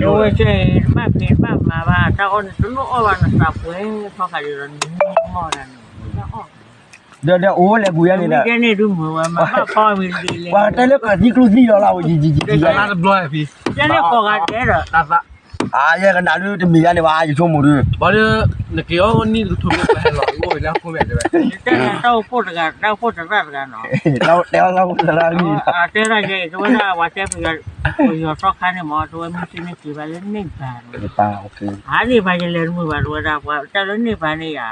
တဝဲဆၢအံၤ တဘၣ်ဖံးတဘၣ်မၤဘၣ် တၢ်အီၣ်န့ၣ် တလိၣ်အီၣ်ဘၣ် နသးပှဲၤထီၣ်ဃာ်ဒီး နမ့ၢ်မီၢ်ဒၣ်န့ၣ် တအိၣ်လဲၤပူၤယါန့ၣ်ဒီး မ့ၢ်ကဲန့ၣ်ဒုးမုာ်ဝဲ မၤဘၣ်ဖီမံၤတက့ၢ်လဲၣ် ပှၤတဲလၢကသံကျိသံလီၤလၢဝဲယံၤယံၤယံၤယံၤ ကဲန့ၣ်ကိးဂၤဒဲးဒီး ယဲကနၣ်ဒုးတမံၤယါန့ၣ်ဘၣ် ယဆိကမိၣ်ဒုး ဘၣ်ဒီး နက့ၤအီၣ်နံၣ်တကထိမ့ၢ်ပှၤဟဲလီၤ အိၣ်ဝဲလၢအခိၣ်မဲာ်တဲဝဲ တဲတၢ်အိၣ်ဖှိၣ်တဂၤ တၢ်အိၣ်ဖှိၣ်တရၣ်တဂၤနီၤ တဲအီၣ်တၢ်အိၣ်ဖှိၣ်တရၣ်ဂံၢ် တဲဒၣ်ယဲ တဝဲဒၣ်ပှၤတဲပယီၤ ပယီၤသီခါန့ၣ်မ့ၢ် တဝဲမ့ၢ်စ့န့ၣ်က့ၤဘၣ်လၢန့ၢ်ဘၣ် ဟးန့ၢ်ဘၣ်ယလဲၤတမုာ်ဘၣ် တဝဲဒၣ်ပှၤတၢ်လၢန့ၢ်ဘၣ်န့ၣ်ယၤ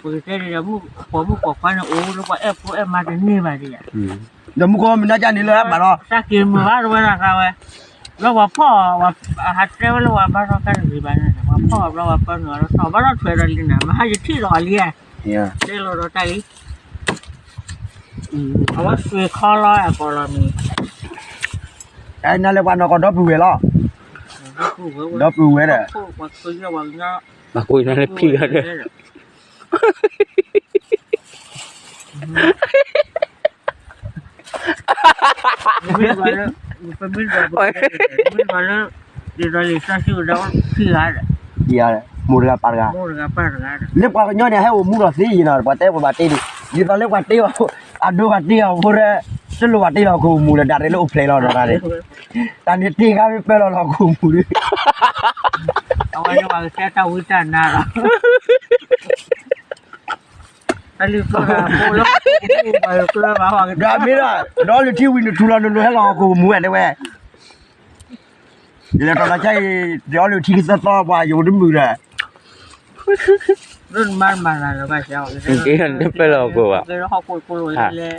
ပကတဲဒ်ဒီး ပိာ်မုၣ်ပိာ်ခွါန့ၣ် အိၣ်လၢပှၤအဲၣ်ဖိအဲၣ်မါတန့ၢ်ဘၣ်ဒ်ယၤ ဒီးမူခိၣ်မုၢ်နၤကၢ်န့ၣ်လၢဟဲဘၣ်လီၤ တၢ်က့ၤမုာ်ဘၣ်တဝဲဒၣ်ဃါဝဲ လၢပှၤဖီၣ် ဟးတဲဝဲလၢပှၤဘါထီၣ်ကါတဂ့ၤဘၣ်န့ၣ် ပှၤဖီၣ်ဘျီပှၤပၢနုာ်အီၤလၢထီၣ် ဘၣ်ထီၣ်ထွဲဒီးလံနၤ မဟါယထံၣ်လီၤအီၤလံ တဲလီၤဒီးတၢ်လံ အဝဲသွံၣ်ခီလီၤအကိာ်လီၤမံၤ နၤလၢပှၤနီၢ်ကီၢ်ဒီပုၢ်ဝဲၢ်လီၤ ဒီပုၢ်ဝဲၢ်ဒီး ပှၤကိးနၤလၢဖံဂၤဒီး ပမ့ၢ်လၢ ဒ်သိးလံာ်စီဆှံကဒီးဖံဂၤဒီး မိၢ်တဂၤပၢ်တဂၤ မိၢ်တဂၤပၢ်တဂၤဒီး လၢပှၤကညီန့ၣ် ဟဲအိၣ်မူဒီးသ့ယံၤနီၤ ပှၤတဲပှၤဘၣ်တ့ဒံး ဒ်သိးလၢပှၤတ့အီၤ အဒိပှၤတ့အီၤဖိဒီး တလိၣ်ပှၤတ့လီၤခိၣ်မူလၢ ဒၣ်ရဲၣ်လၢအိၣ်ဖျဲၣ်လီၤဒီးတၢ်န့ၣ် တၢ်န့ၣ်တ့ခါမ့ၢ်ပၢလီၤလီၤခိၣ်မူဒီး အဝဲန့ၣ်ပှၤကတဲတၢ်ဝံတၢ်နါလီၤ ဒီးမ့ၢ်ဒီး ဒီးလၢထံဝံၤနထူလီၤနလိၤဟဲလီၤဟီၣ်ခိၣ်မူဝဲတဲဝဲ လဲၤထီၣ်လီၤဆါအံၤ ဒီးလၢထံကသၢသီပှၤယိၤတမုာ်ဒီး နတပၢလီၤဟီၣ်ခိၣ်ဘၣ် နတပၢလီၤဟီၣ်ခိၣ် ပှၤတ့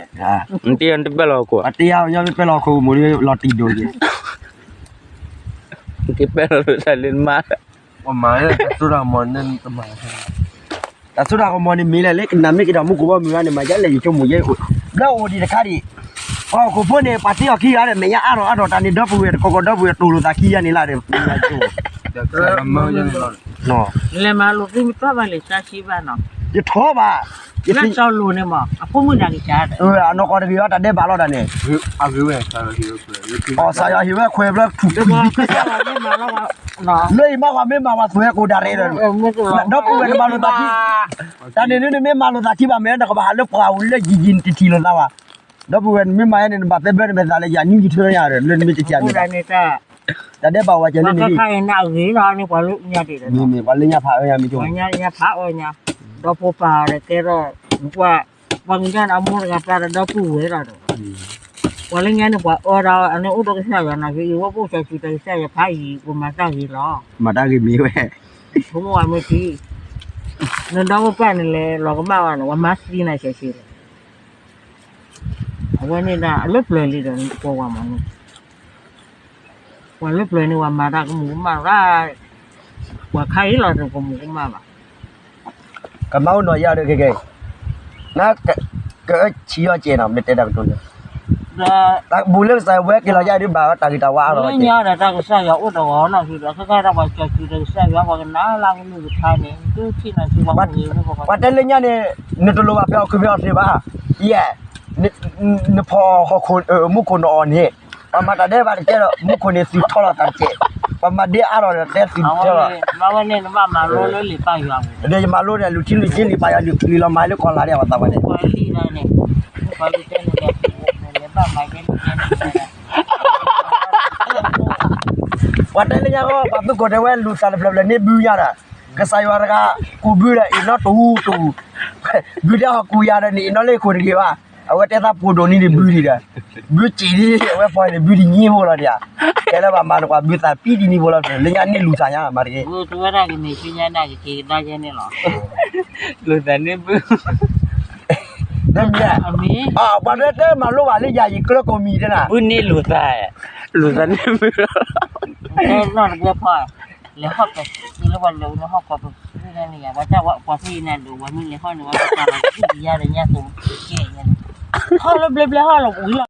အီၤနတပၢလီၤဟီၣ်ခိၣ် ပှၤတ့အီၤညီမ့ၢ်ပၢလီၤဟီၣ်ခိၣ်မူဒီး လီၤတံၢ်ဒိၣ်က့ၤ နတပၢလီၤလိာ်သးလၢနမါ တၢ်စိတၢ်ကမီၤန့ၣ်မ့ၢ်လဲၣ် လၢကနၣ်မ့ၢ်က့ၤဒီးမူခိၣ်ဘီမုၢ်ဂၤန့ၣ် မၤယါလဲၣ်ယဆိကမိၣ်ယဲ ဘျီအိၣ်ဒံးတခါဒံး ပှၤဟီၣ်ခိၣ်ဖိန့ၣ် ပှၤတ့အီၤခံဂၤဒီး မဲာ်ညါအါထီၣ်အါထီၣ်တၢ်န့ၣ် ဒီပုၢ်ဝဲၢ်တခီခီ ဒီပုၢ်ဝဲၢ်တိၢ်လိာ်သးခံဂၤန့ၣ်လၢဒီး လဲၤမၤလိာ်သ့မ့ၢ်တဘၣ်လံာ်စီဆှံဘၣ်နီၤ ယထီဘၣ် လၢစီၤလိာ်န့ၣ်မး အဖိမုၣ်တဂၤကစၢ် အနီၢ်ကီၢ်တဂ့ၤအီၤ တၢ်ဒဲးဘးလီၤတၢ်န့ၣ် အီၣ်စၢ်ယွၤဟ့ၣ်ဝဲခွဲးဘျီ လၢအံၤမးပှၤမ့ၢ်မၤပှၤသွဲၣ်ကိးတၢ်ရဲၣ်ဒီး ဒီပုၢ်ဝဲၢ်နမၤလိာ်သးခံ တၢ်န့ၣ်ဒုးနမ့ၢ်မၤလိာ်သးခံဘၣ် မ့ၢ်တကဘၣ်ဟးလၢပှၤအိၣ်လၢယံၤယံၤနတထံၣ်လိာ်သးဘၣ် ဒီပုၢ်ဝဲၢ်နမ့ၢ်မၤယါန့ၣ် နဘၣ်သဲဘၢနမဲာ်သးလၢယၤ နံၣ်ယံၤထွဲယၤဒီး လၢနမ့ၢ်တထံၣ်မ့ၢ် တၢ်ဒဲးဘးဝဲကဲလၢန့ၣ် မ့ၢ်မ့ၢ် ပှၤလၢညါဖးအၢ ညါမ့ၢ်ကၠိ ညါဖးအၢညါ ဒီဖိပၢ်ဒီးကဲထီၣ် ပှၤ ပှၤကညီန့ၣ် အမိၢ်တဂၤပၢ်တဂၤဒီပုၢ်ဝဲၢ်လီၤဒီး ပှၤလၢညါန့ၣ် ပှၤအၢဒီး အန့ၣ်အိၣ်ဒီးကစၢ်ယွၤနီၤ ယအံၤဝဲပအိၣ်စီၤစုၤတၢ်ကစၢ်ယွၤဖးယံၤ ပမၤတၢ်ဂ့ၤလီၤ မၤတၢ်ဂ့ၤမ့ၢ်ဝဲ ဖိမုၣ်ဝဲမ့ၢ်ထံ နဒီဖိပၢ်န့ၣ်လဲၤလီၤကမၣ်ဘၣ်န့ၣ် ပှၤမၤသံနၤဆဲးဆဲးလီၤ အဝဲန့ၣ်ဒၣ် အလၢပျၢၤလံဒီး ကိးဝဲမးန့ၣ် ပှၤလၢပျၢၤန့ၣ် ပှၤမၤတၢ်ကမူၤကမၣ်ရၣ် ပှၤခါအံၤလီၤကမူၤကမၣ်ဘၣ် ကမၤအိၣ်နီၤယၤဒီးခဲကဲ န ကအၢဆံးအီၣ်ကဲနီၤ မ့ၢ်တဲတၢ်ကတိၤန့ၣ် တၢ်ကဘူၣ်လၢကစၢ်ယွၤဝဲက့ၤလီၤယၤဒုးဘၣ် တၢ်ဂ့ၤတၢ်ဝါအါထီၣ်ဝဲကဲ လၢညါဒီးတၢ်ကစၢ်ယွၤအိၣ်တဂီၤနီၤ ဒီးခဲကဲဒီးပှၤစီၤစုၤတၢ်ကစၢ်ယွၤ ပှၤကနၣ်လၢကလုၢ်ကထါန့ၣ် ဒုးထံၣ်နီၤစုပှၤမုၢ်ဂ့ၤ ပှၤတဲလၢညါန့ၣ် နတလိၣ်ဘၣ်ဖဲအီၣ်ခုးဖဲအီၣ်သ့ဘၣ် ယဲ နဖီၣ်ဟီၣ်ခိၣ် မူခိၣ်နအီၣ်န့ၣ် ပှၤမၤတၢ်ဒဲးဘးတကဲဒီး မူခိၣ်န့ၣ်သုးထီလီၤသးတကဲ ပှၤမၤဒ့အါထီၣ်ဒီးတဲသုးထီလီၤ ဒီးယမၤလိန့ၣ် လူၤထံလူၤက့လံာ်ပာ်ယွၤလံာ်လီၤမၤလၢကီၢ်လၤဒဲးအဝဲသးဝဲန့ၣ် ပှၤတဲလၢညါ ပှၤသုးခိၣ်တဲဝဲလူၤသးတဖျၢၣ်ဖျၢၣ်န့ၣ်ဘုညါဒီး ကစၢ်ယွၤတဂၤ ကူးဘုဒီးအံၤနီတဝူတဝူ ဘုတဲဟီၣ်ကူးယၤဒီးန့ၣ် အံၤနီလၢခိၣ်တဂ့ၤဘၣ် အဝဲတဲသးပိာ်ဒိၣ်န့ၣ်ဒံးဘုဒံးဒီး ဘုစံးဒံး အဝဲပှၤန့ၣ်ဘုတနံၤဖိလီၤဒံးဧါ တဲလၢပှၤမၤန့ၣ်ပှၤဘုသးပံတနံၤဖိလီၤ လၢညါန့ၢ်လူၤသးညါမၤတဂ့ၤ လူၤသးန့ၢ်ဘု ပှၤလၢတဲမၤလိဘၣ်လၢယၤယံၤကျၢကိးမံၤတဲနၤ ဘုန့ၢ်လူၤသး လူၤသးန့ၢ်ဘု လီၤတကဲဖီ လဲၤဟီၣ်ပှၤလၢပှၤလဲၤဝဲလၢဟီၣ်ကီၢ်ပူၤန့ၣ် ပှၤတၢ်ပှၤဖဲအံၤန့ၣ်ဒိး ပှၤမ့ၢ်လဲၤဟီၣ်န့ၣ် ပှၤကပာ်လီၤက့ၤယၤဒီးညါသိးကဲ ဟီၣ်လၢဘျဲဘျဲဟီၣ်လီၤဝံၤလီၤ